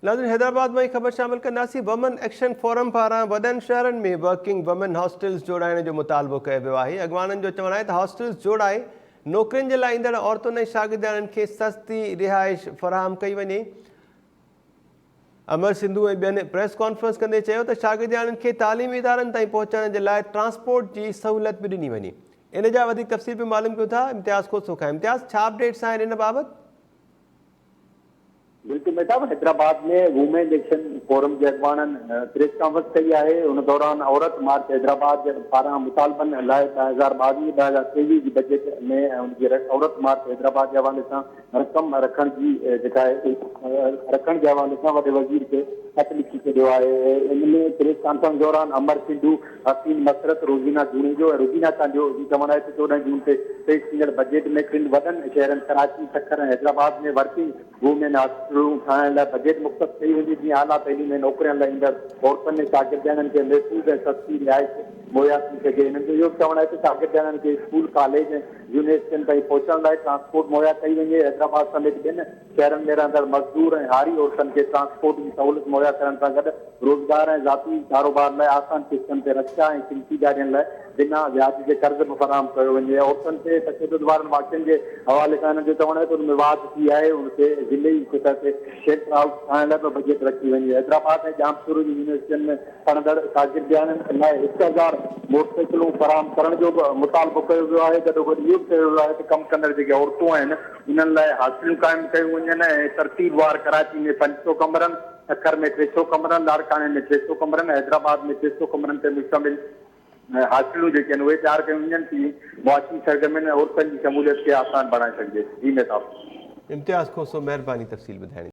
ناظرين حيدرآباد مان هي خبر شامل ڪنداسين وومن ايڪشن فورم پاران وڏن شهرن ۾ ورڪنگ وومن هاسٽلز جوڙائڻ جو مطالبو ڪيو ويو آهي اڳواڻن جو چوڻ آهي ته هاسٽلز جوڙائي نوڪرين جي لاء ايندڙ عورتن ۽ شاگردياڻين کي سستي رهائش فراهم ڪئي وڃي امر سنڌو ۽ ٻين پريس ڪانفرنس ڪندي چيو ته شاگردياڻين کي تعليمي ادارن تائين پهچڻ جي لاء ٽرانسپورٽ جي سهولت به ڏني وڃي ان جا وڌيڪ تفصيل به معلوم ڪيون ٿا امتياز کوسو کان امتياز ڇا اپڊيٽس آهن ان بابت؟ بلڪل Mahtab, Hyderabad ۾ women action forum جي اڳواڻن پريس ڪانفرنس ڪئي آهي، ان دوران عورت مارچ حيدرآباد پاران مطالبن لاء 2022 2023 جي بجيٽ ۾ ان جي عورت مارچ حيدرآباد جي حوالي سان رقم رکڻ جي جيڪا آهي رکڻ جي حوالي سان وڏي وزير کي خط لکي ڇڏيو آهي ان ۾ پريس ڪانفرنس دوران امر سنڌو، حسين مسرت، روزينا جوڻيجو ۽ روبينا چانڊيو جو چوڻ آهي ته 14 جون تي پيش ٿيندڙ بجيٽ ۾ ٽن وڏن شهرن ڪراچي، سکر ۽ حيدرآباد ۾ ورڪنگ وومين هاسٽلون ٺاهڻ لاء بجيٽ مختص ڪئي ويندي جيئن اعليٰ تعليم ۽ نوڪرين لاء ايندڙ عورتن ۽ شاگردياڻين کي محفوظ ۽ سستي رهائش مهيا ٿي سگهي. هنن جو اهو به چوڻ آهي ته شاگردياڻين کي اسڪول، ڪاليج ۽ يونيورسٽين تائين پهچڻ لاء ٽرانسپورٽ مهيا ڪئي وڃي. حيدرآباد سميت ٻين شهرن ۾ رهندڙ مزدور ۽ هاري عورتن کي ٽرانسپورٽ جي سهولت مهيا ڪرڻ سان گڏ روزگار ۽ ذاتي ڪاروبار لاء آسان قسطن تي رڪشا ۽ صنفي گاڏين لاء بنا وياج جي قرض به فراهم ڪيو وڃي. عورتن تي تشدد وارن واقعن جي حوالي سان هنن جو چوڻ آهي ته ان ۾ واڌ ٿي آهي، ان کي ضلعي سطح تي شيلٽر هائوس ٺاهڻ لاء به بجيٽ رکي وڃي. حيدرآباد ۽ ڄامشورو جي يونيورسٽين ۾ پڙهندڙ شاگردياڻين لاء 1000 موٽرسائيڪلون فراهم ڪرڻ جو به مطالبو ڪيو ويو آهي. گڏوگڏ اهو به چيو ويو آهي ته ڪم ڪندڙ جيڪي عورتون آهن انهن لاء هاسٽلون قائم ڪيون وڃن ۽ ترتيبوار ڪراچي ۾ 500 ڪمرن، سکر ۾ 300 ڪمرن، لاڙڪاڻي ۾ 600 ڪمرن، حيدرآباد ۾ 300 ڪمرن تي مشتمل هاسٽلون جيڪي آهن اهي تيار ڪيون وڃن ته معاشي سرگرمين ۾ عورتن جي شموليت کي آسان بڻائي سگهجي. جي مهتاب. امتياز کوسو مهرباني تفصيل ٻڌائڻ جي.